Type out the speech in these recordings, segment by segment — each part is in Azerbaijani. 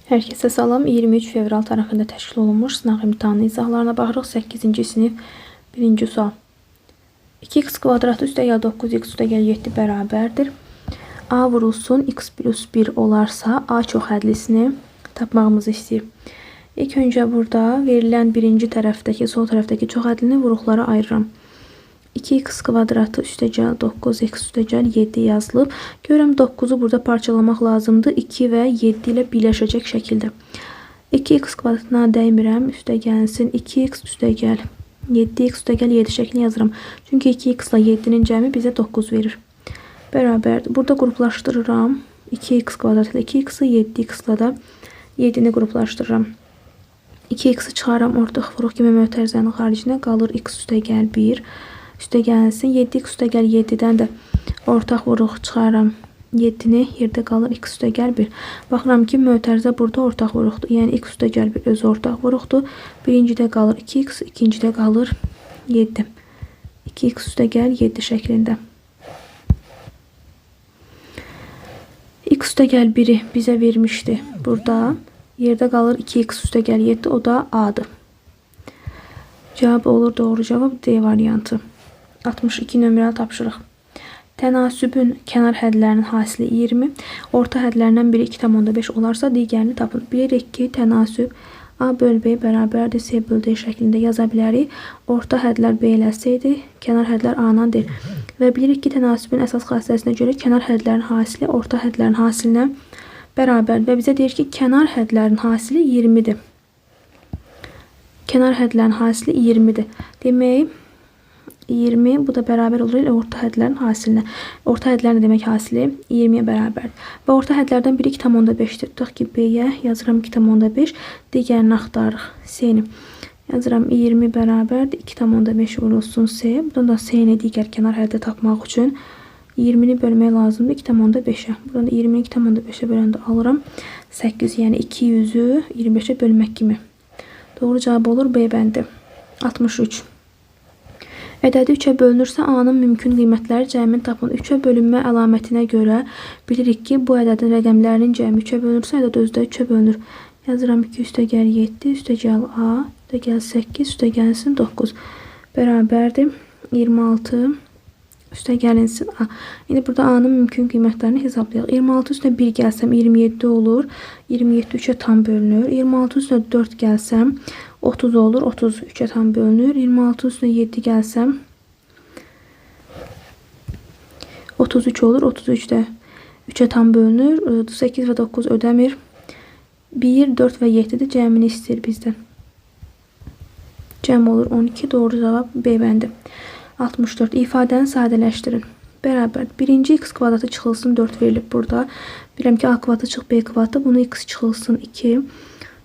Hər kəsə salam. 23 fevral tarixində təşkil olunmuş sınaq imtahanı izahlarına baxırıq. 8-ci sinif 1-ci sual. 2x kvadratı üstəgəl 9x üstəgəl 7 bərabərdir. A vurulsun x plus 1 olarsa A çox hədlisini tapmağımızı istəyir. İlk öncə burada verilən birinci tərəfdəki, sol tərəfdəki çox hədlini vuruqlara ayırıram. 2x kvadratı üstəgəl 9x üstəgəl 7 yazılıb. Görürəm 9-u burada parçalamaq lazımdır. 2 və 7 ilə birləşəcək şəkildə. 2x kvadratına dəymirəm. Üstəgəlsin 2x üstəgəl 7x üstəgəl 7 şəklini yazıram. Çünki 2x ilə 7-nin cəmi bizə 9 verir. Bərabərdir. Burada qruplaşdırıram. 2x kvadrat ilə 2x-i, 7x ilə də 7-ni qruplaşdırıram. 2x-i çıxarıram ortaq vuruq kimi mötərizənin xaricinə, qalır x üstəgəl 1. Üstəgəlsin 7x üstəgəl 7-dən də ortaq vuruq çıxarıram 7-ni, yerdə qalır x üstəgəl 1. Baxıram ki, mötərizə burada ortaq vuruqdur. Yəni x üstəgəl 1 özü ortaq vuruqdur. Birincidə qalır 2x, ikincidə qalır 7. 2x üstəgəl 7 şəklində. X üstəgəl 1-i bizə vermişdi burada. Yerdə qalır 2x üstəgəl 7, o da A-dır. Cavab olur, doğru cavab D variantı. 62 nömrəli tapşırıq. Tənasübün kənar hədlərinin hasili 20, orta hədlərindən biri 2,5 olarsa digərini tapın. Bilirik ki, tənasüb A böl B bərabərdir C böl D şəklində yaza bilərik. Orta hədlər B ilə C-dir, kənar hədlər A-dan D. Və bilirik ki, tənasübün əsas xassəsinə görə kənar hədlərin hasili orta hədlərin hasilinə bərabərdir. Və bizə deyir ki, kənar hədlərin hasili 20-dir. Kənar hədlərin hasili 20-dir. Demək, 20, bu da bərabər olur ilə orta hədlərin hasilinə. Orta hədlərin demək hasili 20-yə bərabərdir. Və orta hədlərdən biri 2,5-dir. Tutaq ki, B-yə yazıram 2,5, digərini axtarırıq, C-ni. Yazıram 20 bərabərdir 2,5 vurulsun C. Buradan da C-ni digər kənar həddə tapmaq üçün 20-ni bölmək lazımdır 2,5-ə. Buradan da 20-ni 2,5-ə böləndə alıram 8, yəni 200-ü 25-ə bölmək kimi. Doğru cavab olur B bəndi. 63. Ədədi 3-ə bölünürsə, A-nın mümkün qiymətləri cəmini tapın. 3-ə bölünmə əlamətinə görə bilirik ki, bu ədədin rəqəmlərinin cəmi 3-ə bölünürsə, ədəd özü də 3-ə bölünür. Yazıram 2 üstəgəl 7, üstəgəl A, üstəgəl 8, üstəgəlsin 9. Bərabərdir 26 üstəgəlinsin A. İndi burada A-nın mümkün qiymətlərini hesablayaq. 26 üstə 1 gəlsəm 27 olur. 27 3-ə tam bölünür. 26 üstə 4 gəlsəm 30 olur. 30 3-ə tam bölünür. 26 üstə 7 gəlsəm 33 olur. 33 də 3-ə tam bölünür. 8 və 9 ödəmir. 1, 4 və 7 də cəmini istəyir bizdən. Cəm olur 12. Doğru cavab B bəndi. 64. İfadəni sadələşdirin. Bərabər. Birinci x kvadratı çıxılsın 4 verilib burada. Bilirəm ki, A kvadratı çıx B kvadratı. Bunu x çıxılsın 2.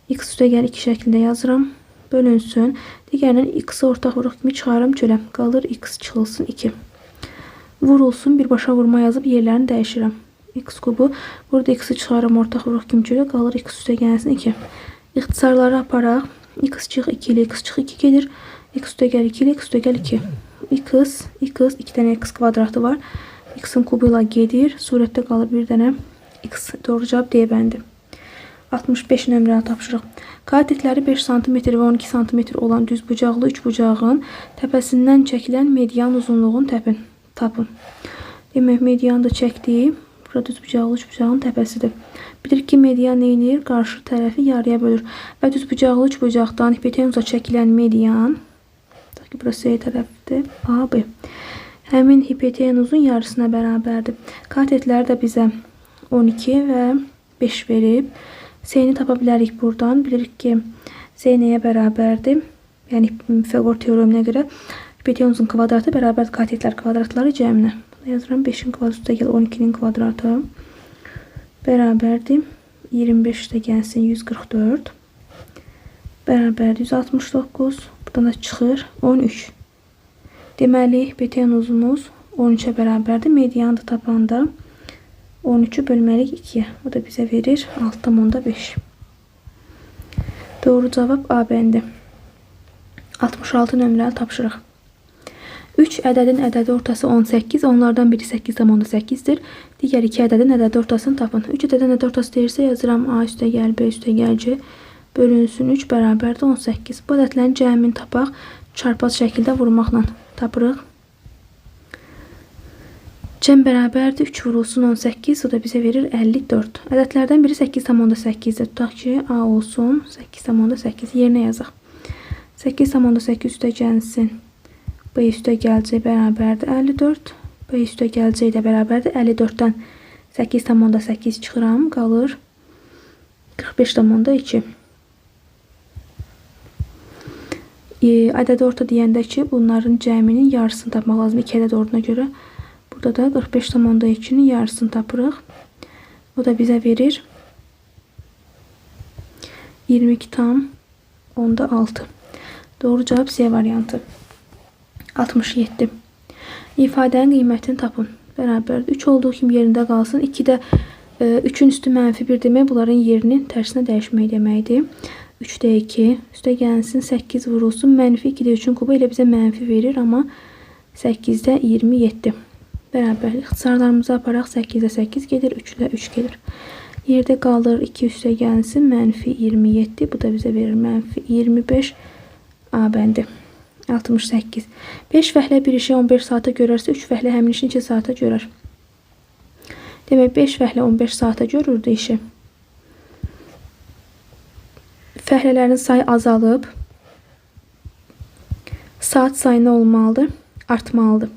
X üstəgəl 2 şəklində yazıram. Bölünsün. Digərindən x-i ortaq vuruq kimi çıxarıram çölə. Qalır x çıxılsın 2. Vurulsun. Birbaşa vurma yazıb yerlərini dəyişirəm. X kubu. Burada x-i çıxarıram ortaq vuruq kimi çölə. Qalır x üstəgəlsin 2. İxtisarları aparaq. X çıx 2 ilə x çıx 2 gedir. X üstəgəl 2 ilə x üstəgəl 2. X, x, 2 dənə x kvadratı var. X-in kubu ilə gedir. Surətdə qalır bir dənə x. Doğru cavab D bəndi. 65 nömrəli tapşırıq. Katetləri 5 cm və 12 cm olan düzbucaqlı üçbucağın təpəsindən çəkilən median uzunluğunu tapın. Demək, medianı da çəkdik. Burada düzbucaqlı üçbucağın təpəsidir. Bilirik ki, median nə edir? Qarşı tərəfi yarıya bölür. Və düzbucaqlı üçbucaqdan hipotenuza çəkilən median, tutaq ki, burası C tərəfidir, A, B. Həmin hipotenuzun yarısına bərabərdir. Katetləri də bizə 12 və 5 verib. C-ni tapa bilərik buradan. Bilirik ki, C nəyə bərabərdir? Yəni, Pifaqor teoreminə görə hipotenuzun kvadratı bərabərdir katetlər kvadratları cəminə. Yazıram 5-in kvadratı üstəgəl 12-nin kvadratı bərabərdir. 25 üstəgəlsin 144 bərabərdir 169. Buradan da çıxır 13. Deməli, hipotenuzumuz 13-ə bərabərdir. Medianı da tapanda 13-ü bölməliyik 2-yə. O da bizə verir 6,5. Doğru cavab A bəndi. 66 nömrəli tapşırıq. 3 ədədin ədədi ortası 18, onlardan biri 8,8-dir. Digər 2 ədədin ədədi ortasını tapın. 3 ədədin ədədi ortası deyirsə yazıram A üstə gəl, B üstə gəl, C bölünsün 3 bərabərdir 18. Bu ədədlərin cəmini tapaq, çarpaz şəkildə vurmaqla tapırıq. Cəm bərabərdir 3 vurulsun 18, o da bizə verir 54. Ədədlərdən biri 8,8-dir. Tutaq ki, A olsun 8,8 yerinə yazaq. 8,8 üstə gəlsin. B üstə gəlcək bərabərdir 54. B üstə gəlcək də bərabərdir 54-dən 8,8 çıxıram, qalır 45,2. Ədədi orta deyəndə ki, bunların cəminin yarısını tapmaq lazımdır 2 ədəd orduna görə. Burada da 45,2-nin yarısını tapırıq. O da bizə verir 22,6. Doğru cavab C variantı. 67. İfadənin qiymətini tapın. Bərabərdir. 3 olduğu kimi yerində qalsın. 2 də 3-ün üstü mənfi 1 demək, bunların yerinin tərsinə dəyişmək deməkdir. 3-də 2, üstə gəlsin 8 vurulsun. Mənfi 2-də 3-ün kubu elə bizə mənfi verir, amma 8-də 27. Bərabər. İxtisarlarımızı aparaq. 8-də 8 gedir, 3 ilə 3 gedir. Yerdə qalır 2 üstə gəlsin mənfi 27. Bu da bizə verir mənfi 25 A bəndi. 68. 5 fəhlə bir işi 15 saata görərsə, 3 fəhlə həmin işi 2 saata görər. Demək, 5 fəhlə 15 saata görürdü işi. Fəhlələrin sayı azalıb. Saat sayı nə olmalıdır? Artmalıdır.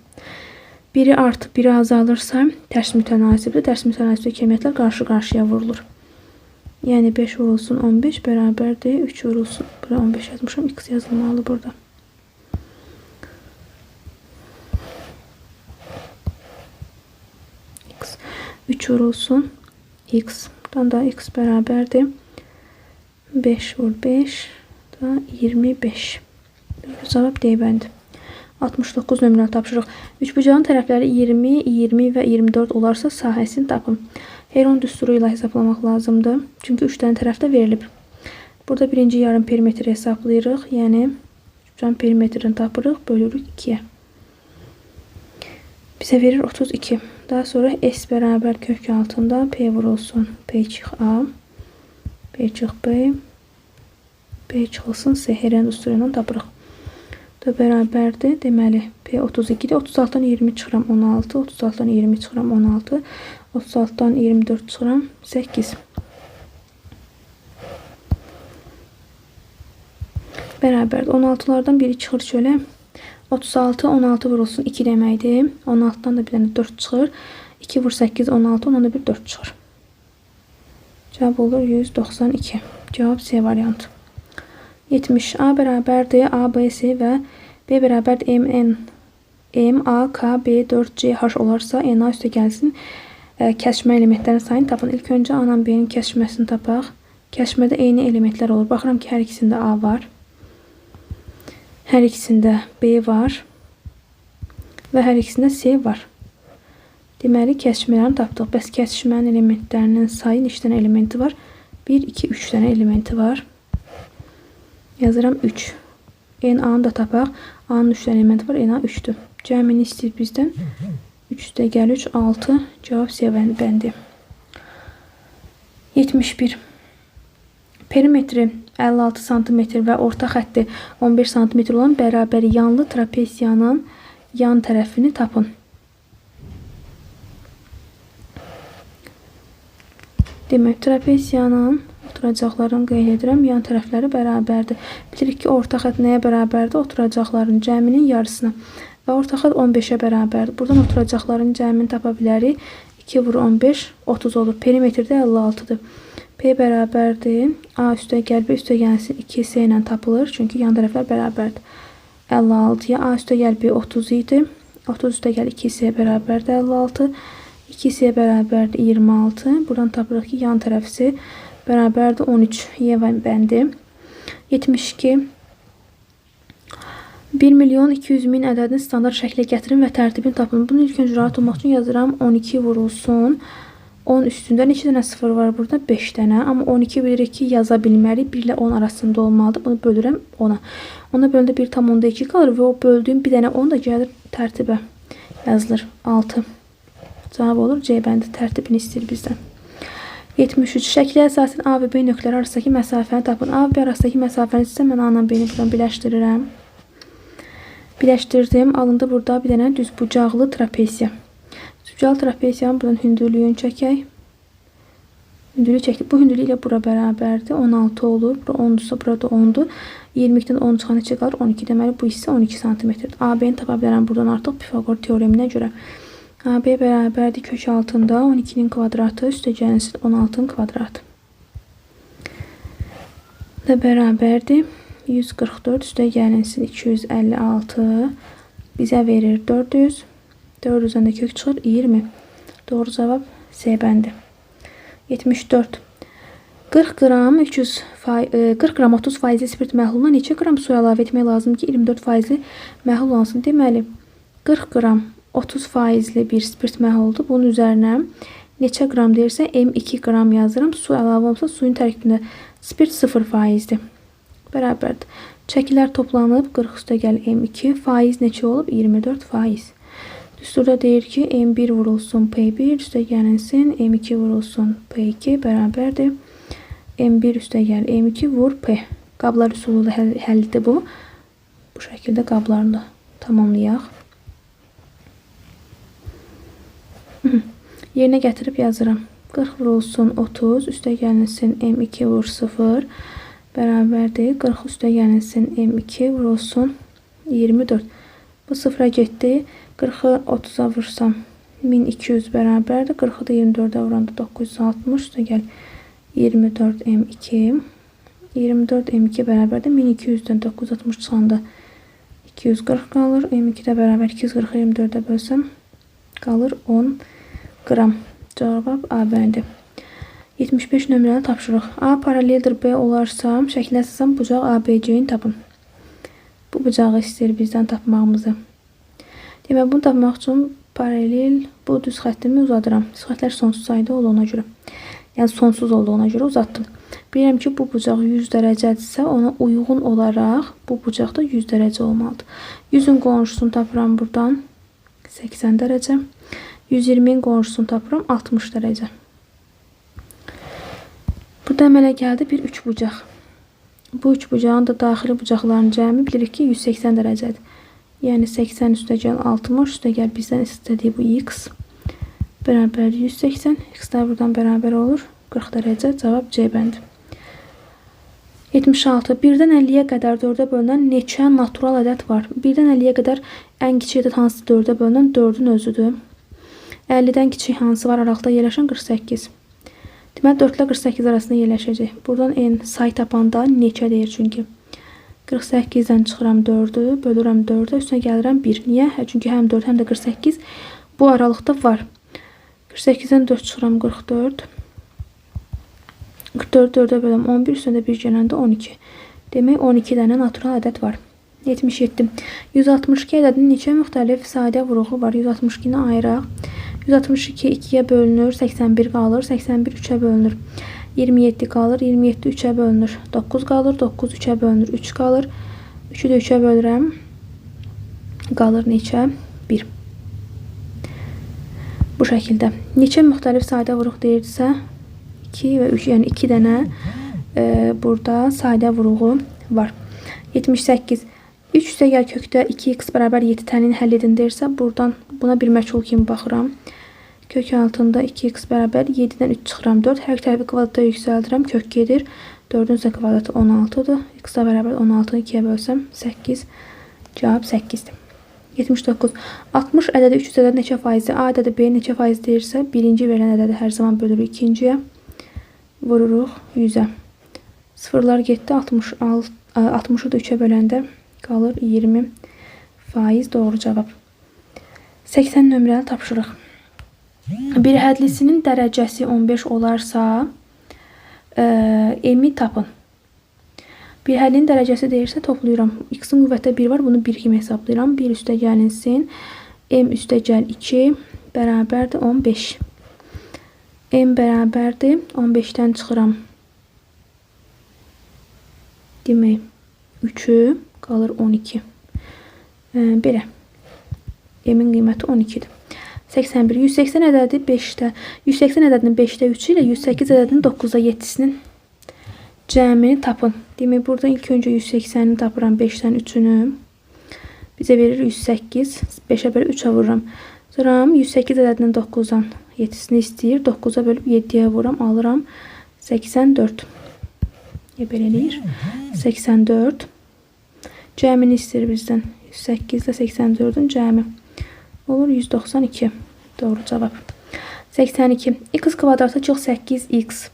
Biri artıb, biri azalırsa, tərs mütənasibdir. Tərs mütənasibdə kəmiyyətlər qarşı-qarşıya vurulur. Yəni 5 vurulsun 15 bərabərdir 3 vurulsun. Bura 15 yazmışam, x yazılmalı burada. X 3 vurulsun x. Buradan da x bərabərdir 5 vur 5 da 25. Doğru cavab D bəndi. 69 nömrəli tapşırıq. Üçbucağın tərəfləri 20, 20 və 24 olarsa sahəsini tapın. Heron düsturu ilə hesablamaq lazımdır. Çünki 3 dənə tərəfdə verilib. Burada birinci yarım perimetri hesablayırıq. Yəni üçbucağın perimetrini tapırıq, bölürük 2-yə. Bizə verir 32. Daha sonra S bərabər kök altında P vurulsun. P çıx A, P çıx B, P çıxılsın C. Heron düsturu ilə tapırıq. Da bərabərdir. Deməli, P 32-dir. 36-dan 20 çıxıram 16, 36-dan 20 çıxıram 16, 36-dan 24 çıxıram 8. Bərabərdir. 16-lardan biri çıxır şöyle. 36, 16 vurulsun 2 deməkdir. 16-dan da bir dənə 4 çıxır. 2 vur 8, 16, ondan da bir 4 çıxır. Cavab olur 192. Cavab C variantı. 70. A bərabərdir A, B, C və B bərabərdir M, N, M, A, K, B, 4, C, H olarsa N, A üstə gəlsin. Kəsişmə elementlərinin sayını tapın. İlk öncə A ilə B-nin kəsişməsini tapaq. Kəsişmədə eyni elementlər olur. Baxıram ki, hər ikisində A var. Hər ikisində B var. Və hər ikisində C var. Deməli, kəsişmələrini tapdıq. Bəs kəsişmənin elementlərinin sayı neçə dənə elementi var? 1, 2, 3 dənə elementi var. Yazıram 3. N A-nı da tapaq. A-nın 3 dənə elementi var. N A 3-dür. Cəmini istəyir bizdən. 3 də gəl 3, 6. Cavab C bəndi. 71. Perimetri 56 sm və orta xətti 15 sm olan bərabər yanlı trapesiyanın yan tərəfini tapın. Demək, trapesiyanın oturacaqlarını qeyd edirəm. Yan tərəfləri bərabərdir. Bilirik ki, orta xətt nəyə bərabərdir? Oturacaqların cəminin yarısına. Və orta xətt 15-ə bərabərdir. Buradan oturacaqların cəmini tapa bilərik. 2 vur 15, 30 olur. Perimetr də 56-dır. P bərabərdir. A üstə gəl, B üstə gəlsin 2C ilə tapılır. Çünki yan tərəflər bərabərdir. 56-ya A üstə gəl, B 30 idi. 30 üstə gəl 2C bərabərdir 56. 2C bərabərdir 26. Buradan tapırıq ki, yan tərəf C bərabərdir 13. Y bəndi. 72. 1 milyon 200 min ədədini standart şəklə gətirin və tərtibini tapın. Bunu ilk öncə rahat olmaq üçün yazıram. 12 vurulsun. 10 üstündə neçə dənə 0 var burada? 5 dənə. Amma 12 bilirik ki, yaza bilmərik. 1 ilə 10 arasında olmalıdır. Bunu bölürəm 10-a. 10-a bölündə 1,2 qalır və o böldüyüm bir dənə 10 da gəlir tərtibə. Yazılır 6. Cavab olur C bəndi, tərtibini istəyir bizdən. 73. Şəklə əsasən A və B nöqtələri arasındakı məsafəni tapın. A və B arasındakı məsafəni isə mən A ilə B-ni buradan birləşdirirəm. Birləşdirdim. Alındı burada bir dənə düzbucaqlı trapesiya. Düzbucaqlı trapesiyanın buradan hündürlüyünü çəkək. Hündürlüyü çəkdik. Bu hündürlük ilə bura bərabərdir. 16 olur. Bura 10-dursa burada 10-dur. 22-dən 10 çıxan neçə qalır? 12. Deməli bu hissə 12 santimetrdir. AB-ni tapa bilərəm buradan artıq Pifaqor teoreminə görə. AB bərabərdir kök altında 12-nin kvadratı üstə gəlsin 16-nın kvadratı. Da bərabərdir 144 üstə gəlinsin 256 bizə verir 400. 400-dən də kök çıxır 20. Doğru cavab C bəndi. 74. 40 qram 40 qram 30 faizli spirt məhluluna neçə qram su əlavə etmək lazımdır ki, 24 faizli məhlul olsun? Deməli, 40 qram 30 faizli bir spirt məhluludur. Bunun üzərinə neçə qram deyirsə, M2 qram yazıram. Su əlavə olunsa, suyun tərkibində spirt 0 faizdir. Bərabərdir. Çəkilər toplanıb 40 üstə gəl M2. Faiz neçə olub? 24 faiz. Düsturda deyir ki, M1 vurulsun P1 üstə gəlinsin, M2 vurulsun P2 bərabərdir. M1 üstə gəl M2 vur P. Qablar üsulu da həllidir bu. Bu şəkildə qablarını da tamamlayaq. Yerinə gətirib yazıram. 40 vurulsun 30 üstə gəlinsin M2 vur 0 bərabərdir. 40 üstə gəlinsin M2 vurulsun 24. Bu sıfıra getdi. 40-ı 30-a vursam 1200 bərabərdir. 40-ı da 24-ə vuranda 960 üstə gəl 24 M2. 24 M2 bərabərdir. 1200-dən 960 çıxanda 240 qalır. M2 də bərabər 240-ı 24-ə bölsəm qalır 10 qram. Cavab A bəndi. 75 nömrəli tapşırıq. A paraleldir B olarsa, şəklə əsasən bucaq ABC-ni tapın. Bu bucağı istəyir bizdən tapmağımızı. Demək, bunu tapmaq üçün paralel bu düz xəttimi uzadıram. Düz xəttlər sonsuz sayda olduğuna görə. Yəni, sonsuz olduğuna görə uzatdım. Bilirəm ki, bu bucaq 100 dərəcədirsə, ona uyğun olaraq bu bucaq da 100 dərəcə olmalıdır. 100-ün qonşusunu tapıram buradan 80 dərəcə. 120-in qonşusunu tapıram 60 dərəcə. Burada əmələ gəldi bir üçbucaq. Bu üçbucağın da daxili bucaqların cəmi bilirik ki, 180 dərəcədir. Yəni 80 üstə gəl 60 üstə gəl bizdən istədiyi bu x bərabər 180. X də buradan bərabər olur 40 dərəcə. Cavab C bəndi. 76. 1-dən 50-yə qədər 4-ə bölünən neçə natural ədəd var? 1-dən 50-yə qədər ən kiçik ədəd hansı 4-ə bölünən? 4-ün özüdür. 50-dən kiçik hansı var? Aralıqda yerləşən 48. Deməli 4 ilə 48 arasında yerləşəcək. Buradan n say tapanda neçə deyir çünki. 48-dən çıxıram 4-ü, bölürəm 4-ə, üstünə gəlirəm 1. Niyə? Çünki həm 4, həm də 48 bu aralıqda var. 48-dən 4 çıxıram 44. 44 4-ə bölürəm 11, üstünə də 1 gələndə 12. Demək 12 dənə natural ədəd var. 77. 162 ədədinin neçə müxtəlif sadə vuruğu var? 162-ni ayıraq. 162 2-yə bölünür, 81 qalır. 81 3-ə bölünür. 27 qalır. 27 3-ə bölünür. 9 qalır. 9 3-ə bölünür. 3 qalır. 3-ü də 3-ə bölürəm. Qalır neçə? 1. Bu şəkildə. Neçə müxtəlif sadə vuruq deyirsə 2 və 3, yəni 2 dənə burada sadə vuruğu var. 78. 3 üstə gəl kökdə 2x bərabər 7 tənin həll edin deyirsə, buradan buna bir məchul kimi baxıram. Kök altında 2x bərabər 7-dən 3 çıxıram 4. Hər tərəfi kvadrata yüksəldirəm. Kök gedir. 4-ün isə kvadratı 16-dır. X-ə bərabər 16-nı 2-yə bölsəm 8. Cavab 8-dir. 79. 60 ədədi 300 ədədi neçə faizdir? A ədədi B neçə faiz deyirsə, birinci verilən ədədi hər zaman bölürük ikinciyə. Vururuq 100-ə. Sıfırlar getdi. 60-ı da 3-ə böləndə qalır 20 faiz. Doğru cavab. 80 nömrəli tapşırıq. Bir hədlisinin dərəcəsi 15 olarsa, m-i tapın. Bir həllinin dərəcəsi deyirsə toplayıram. X-in qüvvətdə 1 var, bunu 1 kimi hesablayıram. 1 üstə gəlinsin. M üstə gəl 2 bərabərdir 15. M bərabərdir. 15-dən çıxıram. Demək, 3-ü qalır 12. Belə. M-in qiyməti 12-dir. 81. 180 ədədi 5-də. 180 ədədinin 5-də 3-ü ilə 108 ədədinin 9-da 7-sinin cəmini tapın. Demək, burada ilk öncə 180-ni tapıram 5-dən 3-ünü. Bizə verir 108. 5-ə bölüb 3-ə vururam. Sonra 108 ədədinin 9-dan 7-sini istəyir. 9-a bölüb 7-yə vururam. Alıram 84. Belə eləyir. 84. Cəmini istəyir bizdən. 108 ilə 84-ün cəmi. Olur 192. Doğru cavab. 82. X kvadratı çıx 8x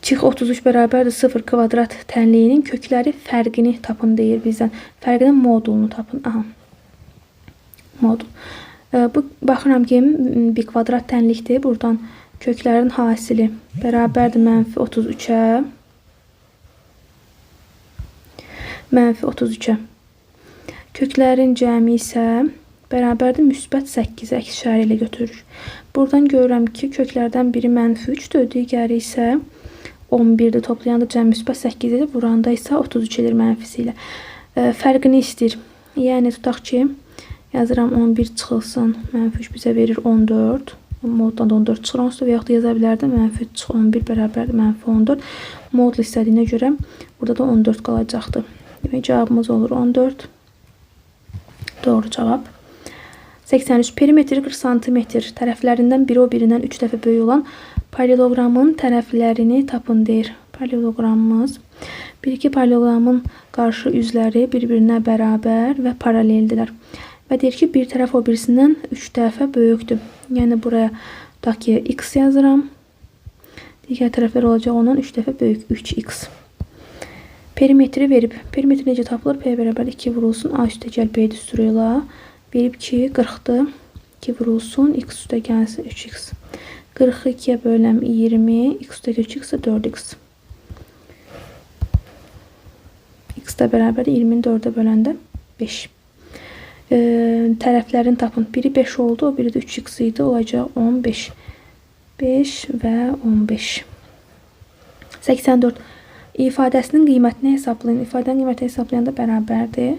çıx 33 bərabərdir 0 kvadrat tənliyinin kökləri fərqini tapın deyir bizdən. Fərqinin modulunu tapın. Aha. Modul. Bu, baxıram ki, bir kvadrat tənlikdir. Buradan köklərin hasili bərabərdir mənfi 33-ə. Mənfi 33-ə. Köklərin cəmi isə bərabərdir müsbət 8-ə, əks işarə ilə götürürük. Buradan görürəm ki, köklərdən biri mənfi 3-dür, digəri isə 11-dir. Toplayanda cəmi müsbət 8 edir, vuranda isə 33 edir mənfisi ilə. Fərqini istəyir. Yəni, tutaq ki, yazıram 11 çıxılsın, mənfi 3 bizə verir 14. Moddan da 14 çıxır, onsuz da və yaxud da yaza bilərdim. Mənfi 3 çıx 11 bərabərdir mənfi 14. Modul istədiyinə görə burada da 14 qalacaqdır. Demək, cavabımız olur 14. Doğru cavab. 83. Perimetri 40 sm tərəflərindən biri o birindən 3 dəfə böyük olan paralleloqramın tərəflərini tapın deyir. Paralleloqramımız. Bir-iki paralleloqramın qarşı üzləri bir-birinə bərabər və paraleldirlər. Və deyir ki, bir tərəf o birisindən 3 dəfə böyükdür. Yəni, buraya tutaq ki, x yazıram. Digər tərəflər olacaq ondan 3 dəfə böyük, 3x. Perimetri verib. Perimetri necə tapılır? P bərabər 2 vurulsun. A üstə gəl B düsturu ilə. Verib ki, 40-dır. 2 vurulsun. X üstə gəlsin 3x. 40-ı 2-yə böləm 20. X üstə 3x 4x. X də bərabər 20-ni 4-ə böləndə 5. Tərəflərini tapın. Biri 5 oldu, o biri də 3x idi. Olacaq 15. 5 və 15. 84. İfadəsinin qiymətini hesablayın. İfadənin qiymətini hesablayanda bərabərdir.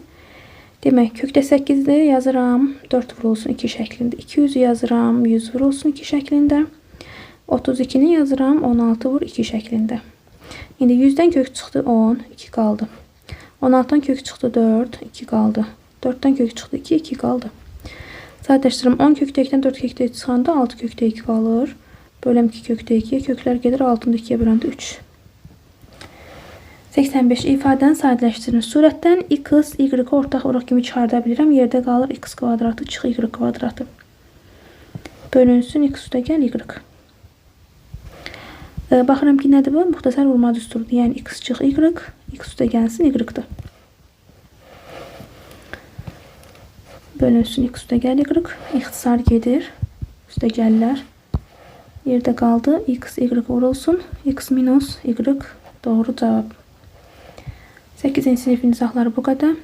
Demək, kökdə 8-ni yazıram, 4 vurulsun 2 şəklində. 200-ü yazıram, 100 vurulsun 2 şəklində. 32-ni yazıram, 16 vur 2 şəklində. İndi 100-dən kök çıxdı 10, 2 qaldı. 16-dan kök çıxdı 4, 2 qaldı. 4-dən kök çıxdı 2, 2 qaldı. Sadələşdirirəm, 10 kökdə 2-dən 4 kökdə 2 çıxanda 6 kökdə 2 qalır. Böləm 2 kökdə 2-yə, köklər gedir, 6-nı 2-yə böləndə 3. 85. İfadəni sadələşdirin. Surətdən x, y ortaq vuraq kimi çıxarda bilirəm. Yerdə qalır x kvadratı çıx y kvadratı. Bölünsün x üstə gəl y. Baxıram ki, nədir bu? Müxtəsər vurma düsturudur. Yəni x çıx y, x üstə gəlsin y-dir. Bölünsün x üstə gəl y. İxtisar gedir. Üstə gəllər. Yerdə qaldı. X, y vurulsun. X minus y. Doğru cavab. 8-ci sinifin izahları bu qədər.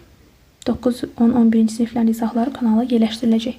9, 10, 11-ci siniflərin izahları kanala yerləşdiriləcək.